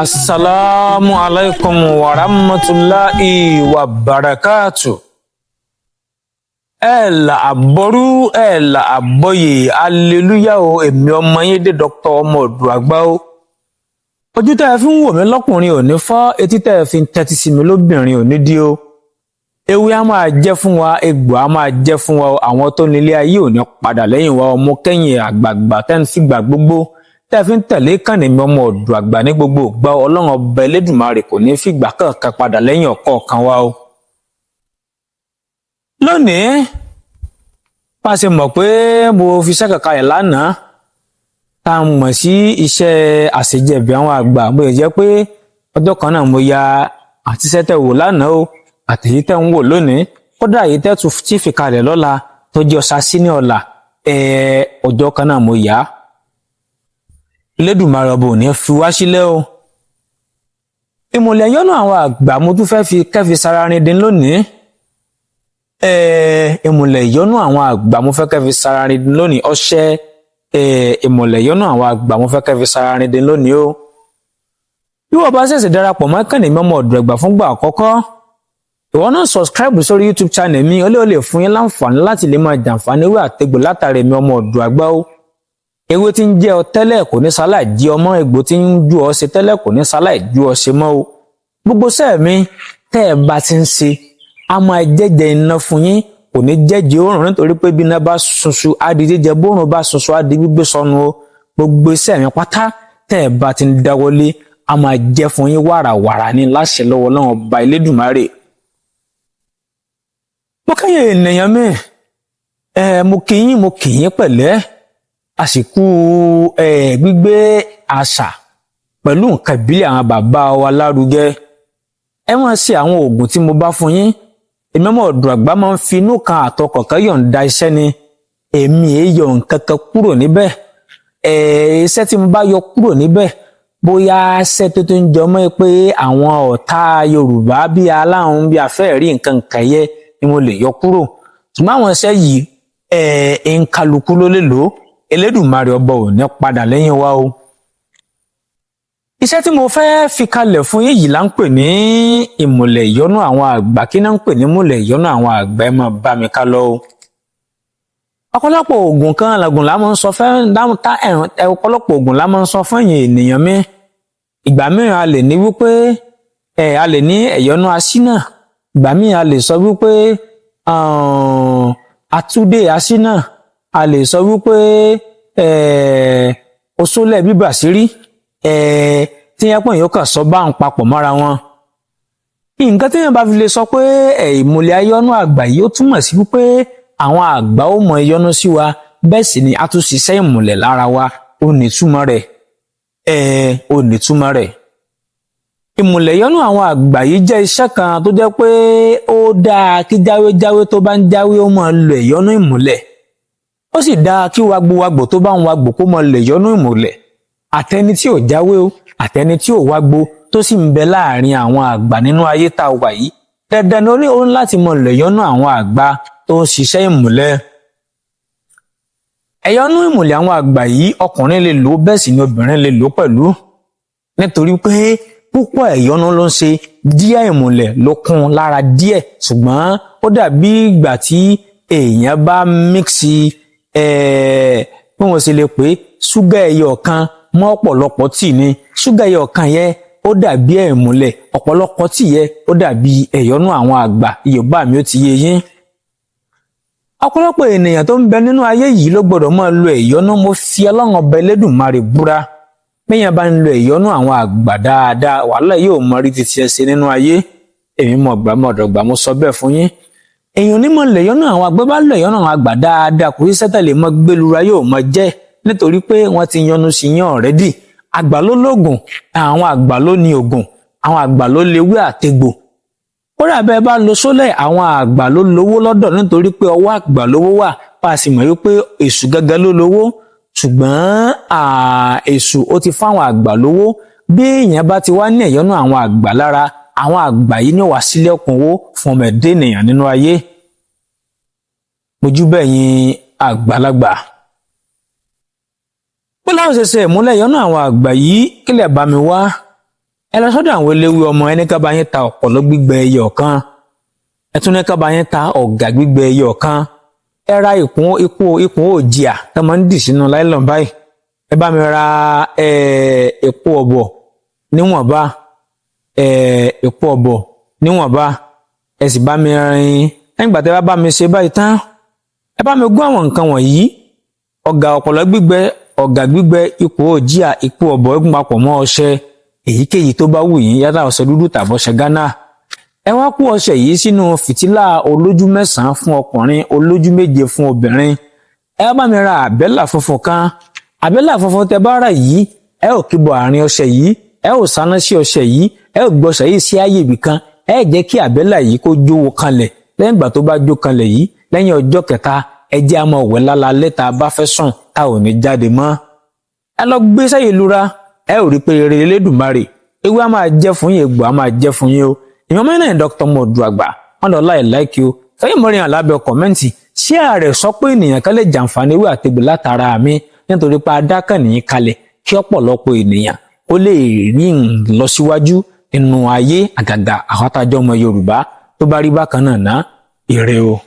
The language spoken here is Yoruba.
Assalamu alaikum wa rahmatulahi wa barakatu. Ẹ là àbọrú, ẹ là àbọyè, aleluya o. Èmi ọmọ yín dé, Dr. Ọmọ ọdún àgbà o. Ojú tẹ́ ẹ fi ń wò mí lọ́kùnrin ò ní fọ́, etí tẹ́ ẹ fi ń tẹ́tí sí mi lóbìnrin ò ní dí o. Ewé á máa jẹ́ fún wa, egbò á máa jẹ́ fún wa o. Àwọn tó nílé ayé ò ní padà lẹ́yìn wa. Ọmọ kẹ́yìn àgbààgbà tẹ́ ń fìgbà gbogbo tẹ́ fi ń tẹ̀lé kànnì mi Ọmọ ọ̀dọ̀ àgbà ní gbogbo ìgbà, Ọlọ́run Ọba Elédùmarè kò ní fìgbà kankan padà lẹ́yìn ọ̀kọ̀ọ̀kan wa o. Lónìí, bá a ṣe mọ̀ pé mo fi iṣẹ́ kankan yẹn lánàá tá a mọ̀ sí iṣẹ́ àṣejẹ̀bẹ̀ àwọn àgbà, bó ṣe jẹ́ pé ọjọ́ kan náà mo ya àtiṣẹ́ tẹ̀ wò lánàá o, àtèyí tẹ̀ ń wò lónìí, kódà èyí tẹ̀ tún ti fi kalẹ̀ lọ́la tó jẹ́ ọ̀sà sí ní ọ̀la, ọjọ́ kan náà mo yà á. Elédùmarè Ọba ò ní fi wá sílẹ̀ o. Ìmùlẹ̀ yọ́nú àwọn àgbà mo tún fẹ́ fi kẹ́fi sara rin dín lónìí. Ìmùlẹ̀ yọ́nú àwọn àgbà mo fẹ́ kẹ́fi sara rin dín lónìí. Ọṣẹ ìmùlẹ̀ yọ́nú àwọn àgbà mo fẹ́ kẹ́fi sara rin dín lónìí o. Bí wọ́n bá ṣẹ̀ṣẹ̀ darapọ̀ mọ́ ìkànnì mi Ọmọ ọ̀dọ̀ àgbà fúngbà àkọ́kọ́, ìwọ náà subscribe sórí YouTube channel mi. Ó lè fún yín láǹfààní láti lè máa jàǹfààní ewé àtegbò látàrí mi Ọmọ ọ̀dọ̀ àgbà o. Ewé tí ń jẹ́ ọ tẹ́lẹ̀ kò ní sáláì jí ọmọ, egbò tí ń ju ọ ṣe tẹ́lẹ̀ kò ní sáláì ju ọ ṣe mọ́ o. Gbogbo sẹ́ẹ̀ mi tẹ́ ẹ bá ti ń ṣe, a máa jẹ́jẹ́ iná fún yín, kò ní jẹ́jẹ́ òórùn, nítorí pé bí iná bá sunsun á di jíjẹ, bóòrùn bá sunsun á di gbígbé sọnù o. Gbogbo sẹ́ẹ̀ mi pátá tẹ́ ẹ bá ti ń dáwọ́lé, a máa jẹ́ fún yín wàràwàrà ní láṣẹ lọ́wọ́ náà Ọba Elédùmarè. Mo kẹ́yìn ènìyàn mi, ẹ mo kì yín, mo kì yín pẹ̀lẹ́ àsìkò gbígbé àṣà pẹ̀lú nǹkan ìbílẹ̀ àwọn bàbá wa lárugẹ. Ẹ máa ṣe àwọn oògùn tí mo bá fún yín. Èmi Ọmọ ọ̀dọ̀ àgbà máa ń fi inú kan àtọkọ̀kan yọ̀ǹda iṣẹ́ ni. Èmi èé yọ nǹkan kan kúrò níbẹ̀. Iṣẹ́ tí mo bá yọ kúrò níbẹ̀, bóyá iṣẹ́ tó tó ń jọ mọ́ pé àwọn ọ̀tá Yorùbá bíi aláhùn bíi afẹ́ẹ̀rí nǹkan kan yẹ ni mo lè yọ kúrò. Ṣùgbọ́n àwọn iṣẹ́ yìí, nkálukú ló lè lò ó. Elédùmarè Ọba ò ní padà lẹ́yìn wa o. Iṣẹ́ tí mo fẹ́ fi kalẹ̀ fún yín yìí là ń pè ní ìmùlẹ̀ ìyọ́nú àwọn àgbà. Kí náà ń pè ní ìmùlẹ̀ ìyọ́nú àwọn àgbà? Ẹ máa bá mi ká lọ o. Ọ̀pọ̀lọpọ̀ oògùn kan làgùn là máa ń sọ fẹ́ tá. Ọ̀pọ̀lọpọ̀ oògùn là máa ń sọ fún ẹ̀yin ènìyàn mi. Ìgbà mìíràn a lè ní wípé a lè ní ẹ̀yọ́nú aṣínà. Ìgbà mìíràn a lè sọ wípé àtúndé aṣínà. A lè sọ wípé oṣólẹ̀ bíbàṣírí tí yẹn pọ̀ yóò kàn sọ bá ń papọ̀ mọ́ra wọn. Nǹkan tí yẹn bá fi lè sọ pé ìmùlẹ̀ ayọ́nú àgbà yìí, ó túmọ̀ sí wípé àwọn àgbà ó mọ ìyọ́nú sí wa, bẹ́ẹ̀ sì ni a tún ṣiṣẹ́ ìmùlẹ̀ lára wa. Ó ní túmọ̀ rẹ̀, ó ní túmọ̀ rẹ̀. Ìmùlẹ̀ ìyọ́nú àwọn àgbà yìí jẹ́ iṣẹ́ kan tó jẹ́ pé ó dáa kí jáwéjáwé tó bá ń jáwé ó máa lo ìyọ́nú ìmùlẹ̀. Ó sì dáa kí wagbowagbò tó bá ń wagbò kó máa lo ìyọ́nú ìmùlẹ̀. Àtẹni tí ò jáwé o, àtẹni tí ò wagbo tó sì ń bẹ láàrin àwọn àgbà nínú ayé tá a wà yìí, dandan ni ó ní òun láti mọ lo ìyọ́nú àwọn àgbà tó ń ṣiṣẹ́ ìmùlẹ̀. Ẹ̀yọ́nú ìmùlẹ̀ àwọn àgbà yìí, ọkùnrin lè lò, bẹ́ẹ̀ sì ni obìnrin lè lò pẹ̀lú, nítorí pé púpọ̀ ẹ̀yọ́nú ló ń ṣe, díẹ̀ ìmùlẹ̀ ló kún lára díẹ̀. Ṣùgbọ́n ó dàbí ìgbà tí èèyàn bá mix, bí wọ́n ṣe lè pè é, ṣúgà ẹyọ kan mọ́ ọ̀pọ̀lọpọ̀ tíì ni. Ṣúgà ẹyọ kan yẹn, ó dàbí ẹ̀mùlẹ̀. Ọ̀pọ̀lọpọ̀ tíì yẹn, ó dàbí ẹ̀yọ́nú àwọn àgbà. Yorùbá mi, ó ti yé yín. Ọ̀pọ̀lọpọ̀ ènìyàn tó ń bẹ nínú ayé yìí ló gbọ́dọ̀ máa lo ẹ̀yọ́nú. Mo fi Ọlọ́run Ọba Elédùmarè búra, bẹ́yẹn bá ń lo ẹ̀yọ́nú àwọn àgbà dáadáa, wàhálà yóò mọ rí títí ẹ ṣe nínú ayé. Èmi mọ̀ gbà mọ̀ ọ̀dọ̀gbà, mo sọ bẹ́ẹ̀ fún yín. Èèyàn onímọ̀ lẹ̀yọ́nú àwọn àgbà bá lọ ẹ̀yọ́nú àwọn àgbà dáadáa, kò sí sẹ́tẹ̀ lè mọ gbẹlura yóò mọ jẹ́, nítorí pé wọ́n ti yọnu sí yán already. Àgbà ló lóògùn, àwọn àgbà ló ní ògùn, àwọn àgbà ló léwé àtegbò. Kódà bẹ́ẹ̀ bá lo sólẹ̀, àwọn àgbà ló lówó lọ́dọ̀, nítorí pé ọwọ́ àgbà lówó wà. Pa sì mọ̀ wípé èṣù gẹ́gẹ́ ló lówó, ṣùgbọ́n èṣù ó ti fáwọn àgbà lówó. Bí èèyàn bá ti wá ní ẹ̀yọ́nú àwọn àgbà lára, àwọn àgbà yìí ní wàá sílẹ̀kùn owó fún ọmọ ẹ̀dá ènìyàn nínú ayé. Mojú bẹ́yìn àgbàlagbà bó láwọn ṣẹ̀ṣẹ̀ ìmúlẹ̀ ẹ̀yọ́nú àwọn àgbà yìí, kílẹ̀ bá mi wá. Ẹ lọ sọ́dọ̀ àwọn eléwé ọmọ, ẹni ká bá yín ta ọ̀pọ̀lọ́ gbígbẹ ẹyọ kan, ẹ tún ní ká bá yín ta ọ̀gà gbígbẹ ẹyọ kan. Ẹ ra ikùn òjìà tó máa ń dì sínú láìlọ́n báyìí. Ẹ bá mi ra èpo ọ̀bọ̀ níwọ̀nba, èpo ọ̀bọ̀ níwọ̀nba. Ẹ sì bá mi rin. Lẹ́yìn ìgbà tẹ́ bá bá mi ṣe báyìí tán, ẹ bá mi gún àwọn nǹkan wọ̀nyí: ọ̀gà, ọ̀pọ̀lọ́ gbígbẹ, ọ̀gà gbígbẹ, ipò òjìà, ipò ọ̀bọ̀, ẹ̀gún papọ̀ mọ́ ọṣẹ èyíkéyìí tó bá wù yín, yálà ọṣẹ dúdú tàbí ọṣẹ Ghana. Ẹ wá kó ọṣẹ yìí sínú fìtílà olójú 9 fún ọkùnrin, olójú 7 fún obìnrin. Ẹ bá mi ra àbẹ́là funfun kan. Àbẹ́là funfun tẹ bá rà yìí, ẹ ò kíbọ̀ àárín ọṣẹ yìí, ẹ ò sáná sí ọṣẹ yìí, ẹ ò gbé ọṣẹ yìí sí ààyè ibì kan. Ẹ jẹ́ kí àbẹ́là yìí kó jó kanlẹ̀. Lẹ́yìn ìgbà tó bá jó kanlẹ̀ yìí, lẹ́yìn ọjọ́ kẹta, ẹ jẹ́ á máa wẹ̀ lálálẹ́ tá a bá fẹ́ sùn, tá ò ní jáde mọ́. Ẹ lọ gbé sẹ́yìn lura, ẹ ò rí pé rere Elédùmarè, ewé á máa jẹ́ fún yín, egbò á máa jẹ́ fún yín o. Ìyẹn mẹ́rin Dr. Modu Àgbà wọn lọ láì láìkí o. Fẹ́yìn mọ́rin àlábẹ́ comment. Ṣé ààrẹ sọ pé ènìyàn kan lè jàǹfààní ewé àtegbò látara mi, nítorí pé adákànnì kalẹ̀ kí ọ̀pọ̀lọpọ̀ ènìyàn ó lè rí ìlọsíwájú nínú ayé, àgàgà àwọn atájọ́ ọmọ Yorùbá. Tó bá rí bákan náà ná, ire o.